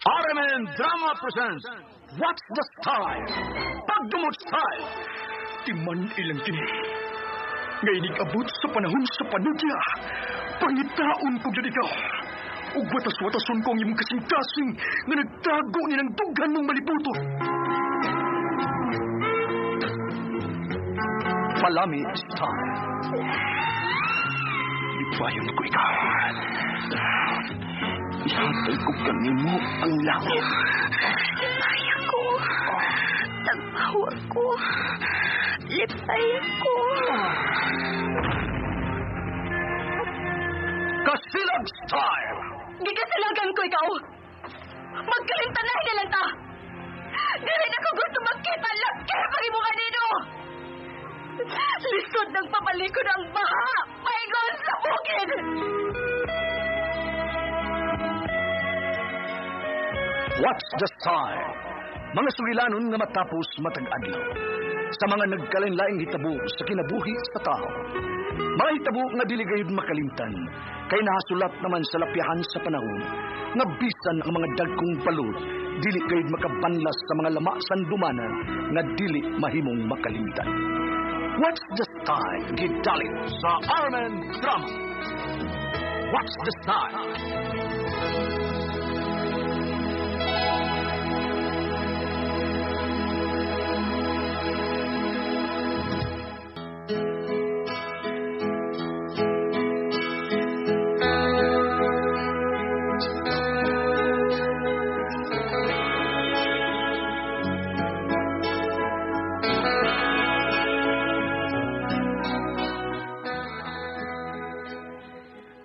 RMN Drama presents What's the Style? Pagdumot Style! Timan ilang kini. Nga inig-abot sa panahon sa panudya. Pangitaon ko gyud ikaw. Ug watas-watason ko ang imong kasing-kasing nga nagtago ni ng dughan mong malibuton. Palami Style. Ipayon ko ikaw. Ihatag ko kanimo ang langit. Lipay ako. Tagpaw ako. Lipay ako. Kasilag Style! Gikasilagan ko ikaw. Magkalimtanay na lang ta. Dili na ko gusto magkita lakir pag imo kanino. Lisod ng papalikod ang baha. Paingon sa bukid. What's the Style? Mga sugilanon nga matapos matag adlaw. Sa mga nagkalain-laing hitabo sa kinabuhi sa tao. Mga hitabo nga dili gayud makalimtan kay nahasulat naman sa lapyahan sa panahon nga bisan ang mga dagkong balod dili gayud makabanlas sa mga lama sandumanan nga dili mahimong makalimtan. What's the Style? Gidalit sa RMN Drama. What's the Style?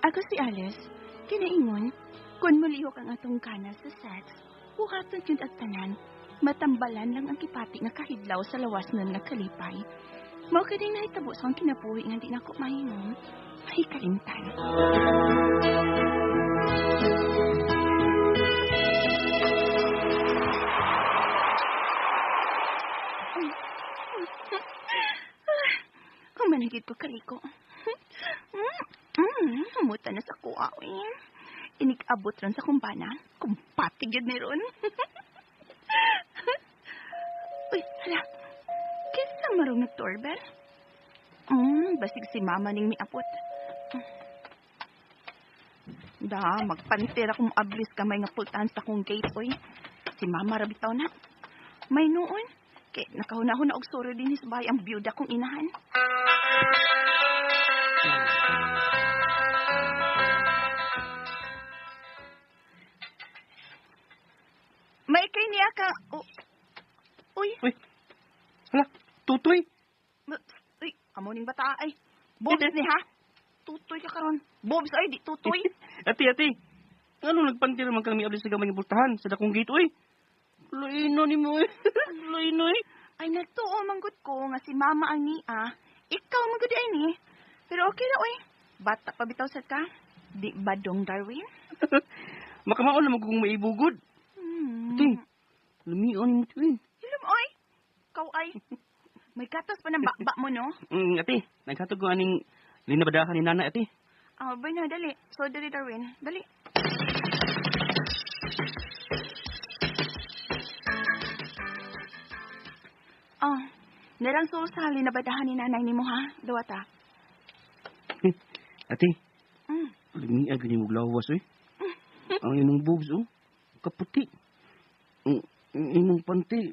Ako si Alice. Kinaingon, kung mulihok ang atong gana sa sex, buhaton yun at tanan, matambalan lang ang kipati nga kahidlaw sa lawas nun nga kalipay. Mao kini nahitabo sa akong kinabuhi nga di na ko mahimong mahikalimtan. Humanagid ko kaliko. Humuta na sa kuha, eh. Inig-abot ron sa kumbana. Kumpati gyud ni ron. Uy, hala. Kinsa marong nag-doorbell? Basig si mama ning miabot. Da, magpantir akong ablis kamay nga pultahan sa akong gate, oy. Si mama ra bitaw na. May noon. Kay nakahuna-huna og suro din sa bahay ang byuda kong inahan. May kay niya ka... Oh. Uy, Uy, hala, tutoy. Uy, amo ning bata ay. Bobs ni ha? Tutoy ka karon. Bobs ay di tutoy. Ate, ate. Ano nagpantir man kami abli sa gamay nga pultahan sa dakong gate, uy. Luino ni mo, eh. Luino, eh. Ay nagtuo manggut ko nga si mama ang niya. Ikaw man gud ay ni. Pero okay ra oy. Bata pa bitaw sad ka. Di ba dong Darwin? Makamaon naman kung maibugod. Ate, lumion ni mo, eh. Hilom oy. Ikaw ay. May gatas pa ng bakba mo no? Ate, naghatog ko aning linabadahan ni nana, ate. Ah, bay na dali. So dali Darwin. Dali. Oh, narang susali na badahan ni nanay nimo ha? Duwata. Ate, lumiag ni mo lawas, eh. Ang imong boobs, oh. Kaputi. Ang imong panty.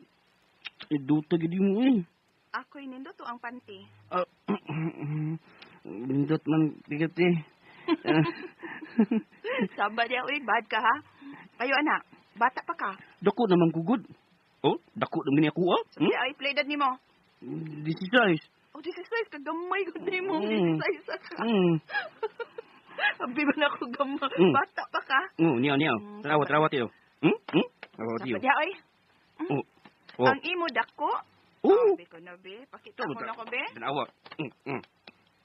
Eh, duta gid mo, eh. Ako'y nindot ang panty. Ah, nindot man, bigat, eh. Saba diya, uy, bad ka ha. Ayo anak, bata pa ka. Dako naman kugod. Oh, dako naman niya ako, ah. Sabi ay play dad nimo. This is size. Oh, this is size kagamay gud nimo. This is size. Sabi ba na ako gamay? Bata pa ka. Oh, niya, niya. Tarawa, tarawa tiyo. Tarawa tiyo. Sabi diya, oy. Oh. Oh. Ang imo dako. Oh. Sabi ko na, be. Pakita mo na ko, be. Tanawa.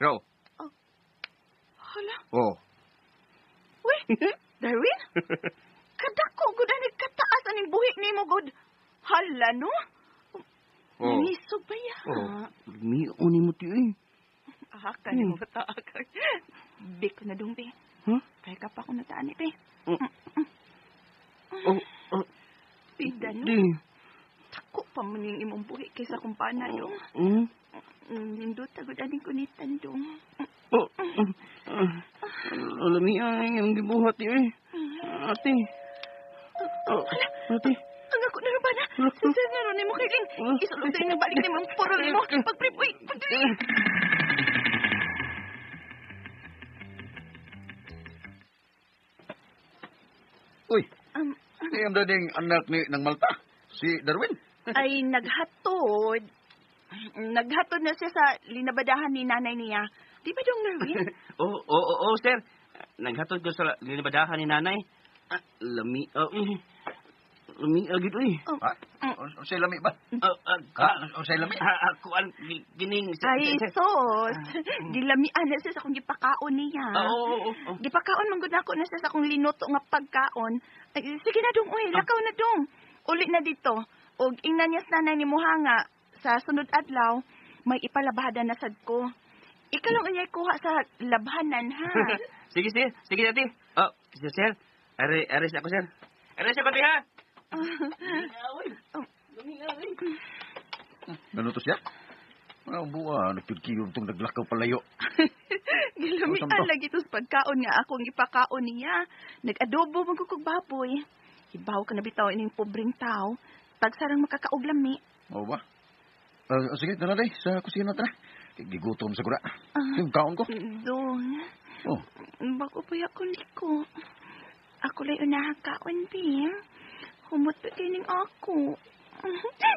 Raw. Oh. Hala. Oh. Uy, Darwin? Kadako, gud ani kataas aning buhi nimo gud. Hala no? Oh. Nangisog ba ya? Oh. Lumion ni mo tiyo, eh. Ah, kani mo bata ka. Be ko na dong, be. Huh? Kaya ka pa ako nataan, be. Oh. Oh, oh. Bida, no? Di. Tako pa man yung imong buhi kaysa kung pana, dong. Hmm? Nindot, tagod aning kunitan, dong. Oh, lami ang imong gibuhat eh. Ate. Oh, ate. Ang ako na ba na? Sir, nga ron mo kailing. Isulod din ng balik ni mong puro ni mo. Pagprip, uy, pagdali. Uy, ang daning anak ni ng Malta, si Darwin. Ay, naghatod. Naghatod na siya sa linabadahan ni nanay niya. Di ba dong, Darwin? Oo, sir. Naghatod ko sa linabadahan ni nanay. Lami, lami, agit, uy. Ha? Unsay lami ba? Ha? Unsay lami? Kuan, gining. Ay, sos. Gilamian na siya sa akong gipakaon niya. Oo. Gipakaon man gud nako na siya sa akong linuto nga pagkaon. Ay, sige na dong, uy, lakaw na dong. Uli na dito. Og ingnan niya sa nanay ni Muhanga sa sunod adlaw, may ipalabhada na sad ko. Ikaw lang unyay kuha sa labhanan, ha? Sige, sige. Sige, ate. Oh, sir. Are ako, sir. Are siya, pati, ha? Nanuto siya? Mga buwa, nagpigkiyong itong naglakaw palayo. Gilamian lagi ito sa pagkaon nga akong ipakaon niya. Nag-adobo man ko kog baboy. Hibaw ka na bitaw ining pobreng tao. Tagsarang makakaog lami. Oo ba? Sige, tara day. Sa kusina tara. Gigutom sa kura. Yung kaon ko. Dong, Oh, bago pa ako liko. Ako lay unahang kaon, Bim. Humot pa kining ako.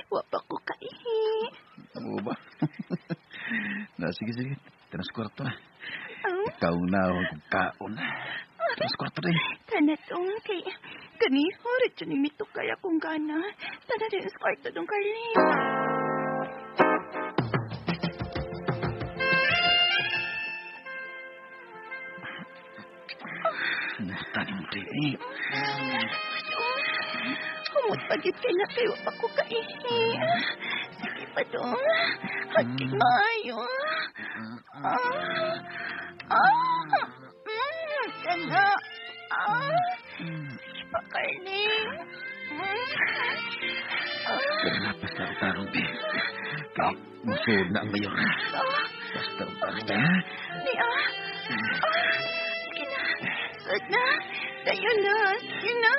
Wa pa ko kaihi. oo ba? Na, sige, sige. Tara sa kwarto na. Ikaw na akong kaon. Tara sa kwarto day. Tanatong kay kaniho rin ni mito kaya kong gana. Tana rin sa kwarto dong, Carly. Tani mo day. Humot pagit kay na kayo pa ko kaihi. Sige pa dong. Hagit maayo. Kana. Sige pa, Carly. Pero napas na ang tarong, be. Kay musod na ang mayor. Basta ang tarong, ha? Ni Sige na. Sud na. Tayo na. Sige na.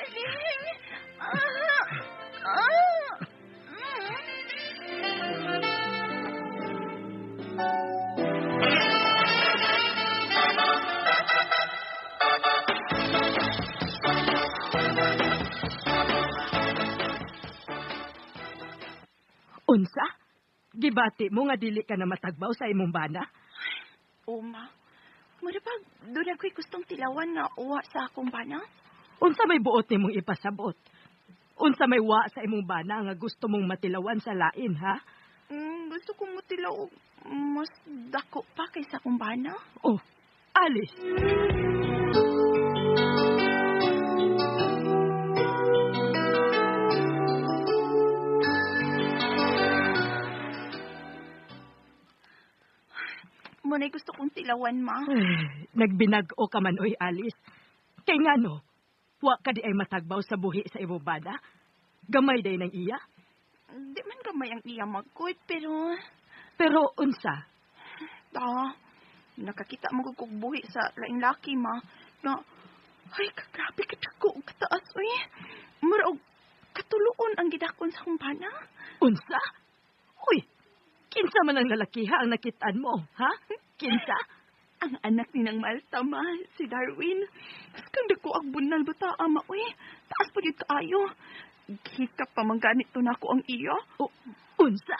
Kaling. Unsa? Gibati mo nga dili ka na matagbaw sa imong bana? Oma, mura ba doon ako'y gustong tilawan na uwa sa akong bana? Unsa may buot nimong ipasabot? Unsa may wa sa imong bana nga gusto mong matilawan sa lain, ha? Gusto kong mutilaw og mas dako pa kaysa akong bana. Oh, Alice. Muna'y gusto kong tilawan, ma. Ay, nagbinag-o ka man, oy, Alice. Kay ngano, wa ka di ay matagbaw sa buhi sa imong bana? Gamay day ng iya? Di man gamay ang iya magkuyt, pero... Pero unsa? Nakakita mo ko kog buhi sa laing laki, ma. Na, ay, kagrabe ka dako og kataas, uy. Mura og katuluon ang gidakon sa akong bana. Unsa? Uy, kinsa man ang lalakiha ang nakitaan mo, ha? Kinsa? Ang anak ni nang Malta, ma, si Darwin. Mas kang dako ang bunal bata, ama, uy. Taas pa gyud kaayo. Hikap pa man ganit to nako ang iya. O, unsa?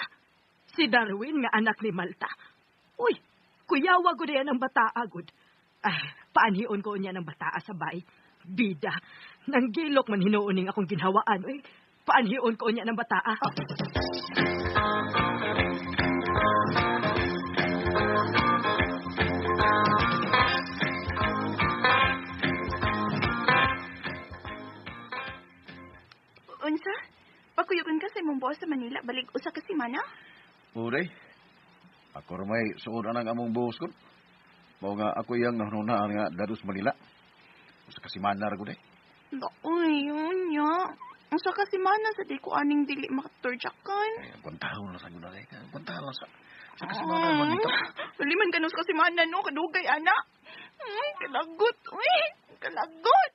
Si Darwin nga anak ni Malta. Uy, kuyawa gud yan ang bata agud. Ay, paanhion ko niya ng bataa sa bay. Bida, nanggilok man hinuuning akong ginhawaan, uy. Paanhion ko niya ng bataa. Unsa? Pakuyugan ka sa imong boss sa Manila, balik usa ka semana? Oo, day. Ako ra may suod ang among boss ko. Mao nga ako iyang nahununaan nga dados Manila. Usa ka semana ra gud eh. Uy, yun ya. Usa ka semana sa di ko aning dili makaturjakan. Ay, agwantahon lang sa gud eh. Agwantahon lang sa sa kasimana man dito. Dili man ganun sa kasimana, no? Kadugay, ana. Kalagot, uy. Kalagot.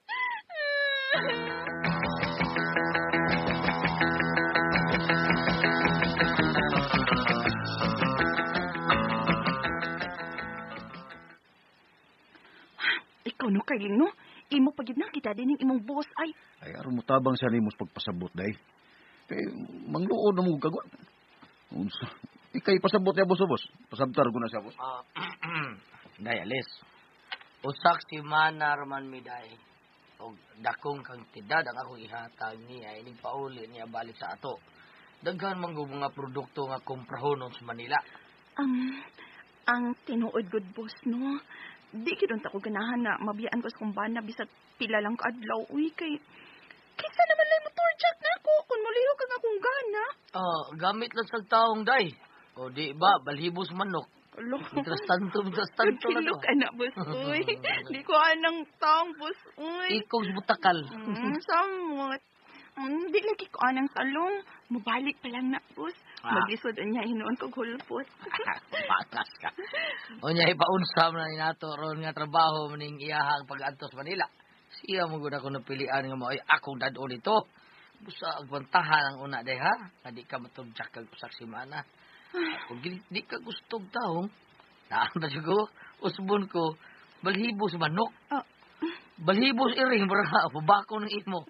Ikaw no, Carling, no? Imo pagid na kita din yung imong boss ay. Ay, aron mo tabang siya nimo sa pagpasabot, day. Kay, mangluod na mo kagon. Unsa? Ikay pasabot niya, boss, boss. Pasabtar ko na siya, boss. Day, alis. Usak si Mana raman mi, day. Og dakong kantidad ang akong ihatag niya, inig pauli niya balik sa ato. Daghan man gud mga produkto nga komprahonon sa Manila. Ang tinuod good boss, no? Di gyud unta ko ganahan na mabiyaan ko sa kumbana bisag pila lang kaadlaw. Uy, kay kaysa naman lang motor jack na ako kung mulihok ang akong gana. Gamit lang sa taong, day. O di ba, balhibos manok. Alo. Mientras tanto na Nagkilo to. ka na, boss. Uy, di ko anang taong, boss. Uy. Ikog sa butakal. Samot. Di lagi ko anang talong. Mabalik pa lang na, boss. Maglisod niya, hinuon kog hulpot. Patas ka. O niya, ipaunsa na ni nato ron nga trabaho maning iyahang pag-antos Manila. Siya mo gud ako napilian nga mo ay akong dad-on ito. Busa agwantahan ang una day ha. Nga di ka matudjak kag usak semana. Kung di ka gustog taong, naan ba siya ko? Usbon ko, balhibos manok. Balhibos iring, bra, pabako ng imo.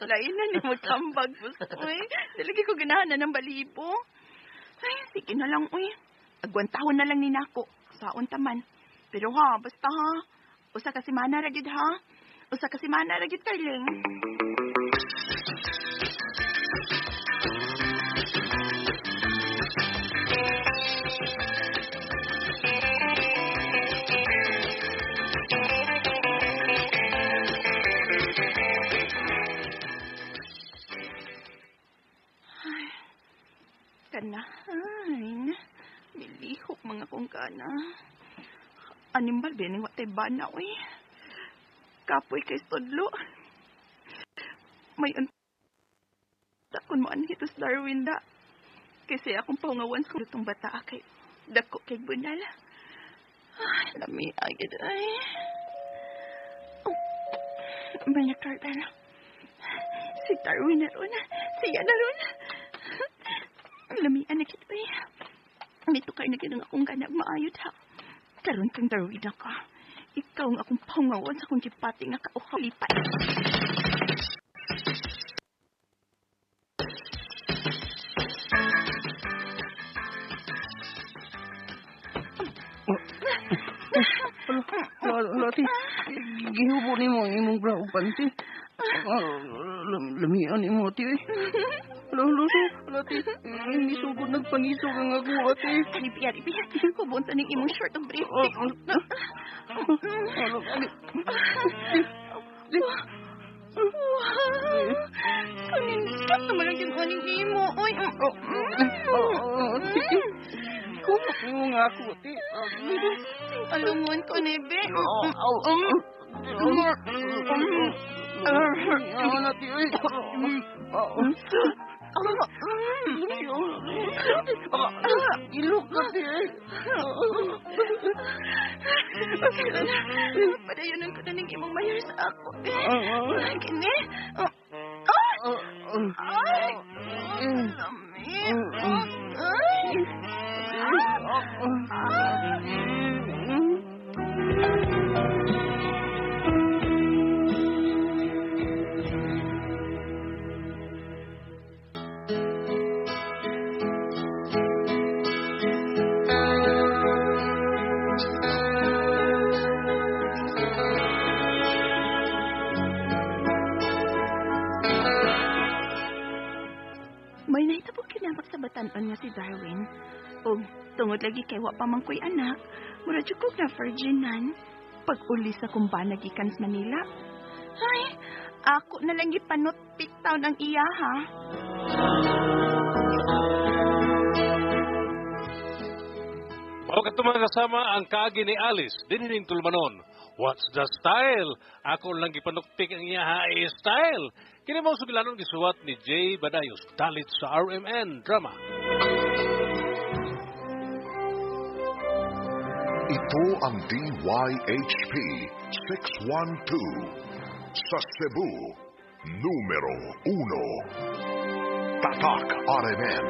Lain na ni magkambag, boss. Uy, talaga ko ganahan na ng balibo. Ay, sige na lang, uy. Agwantahon na lang ni nako. Saon taman. Pero ha, basta ha. Usa ka semana ra gyud ha. Usa ka semana ra gyud, Carling. Kanahan. Milihok mga kong kana. Animal, bining watay bana, uy. Kapoy kay Sodlo. May unta kun mo anhit sa Darwin da. Kasi akong paungawan sa lutong bata kay dako kay bunal. Ay, lami agad ay. Oh, may nakardan. Si Darwin na ron. Siya na ron. Lamian na kita, uy. May tukay na ginang akong ganag maayot, ha. Karon kang Darwin na ka. Ikaw ang akong paungawan sa akong gipati nga kauhaw lipat. Ala, ate. Gihubo ni mo ang imong bra og panty. Lamian ni mo, ate. Ala, ala, ala, ate. Nisugod nagpangisog ang ako, ate. Aribi, aribi. Hubon sa ning imong short og brief. Ala, ate. Wow! Kanindot naman ang ginawa imo. Uy, Kumot mo nga ako, ate. Alungon ko, nebe. Ilok ka, ate. Padayonon ko na ning imong mayor sa ako. Kini. Ay! Lami. Ay! May nahitabo kinabak sa batan-on nga si Darwin. O tungod lagi kay wa pa man ko'y anak, mura jud kog na virginan. Pag-uli sa kumbana gikan sa Manila. Ay, ako na lang gipanot town ang iya ha. Mao kadto mga kasama ang kaagi ni Alice dinhining tulumanon. What's the style? Ako lang gipanuktik ang iyaha style. Kini mo sugilanon gisuwat ni Jay Badayos dalit sa RMN Drama. Ito ang DYHP 612 sa Cebu, numero 1. Tatak RMN.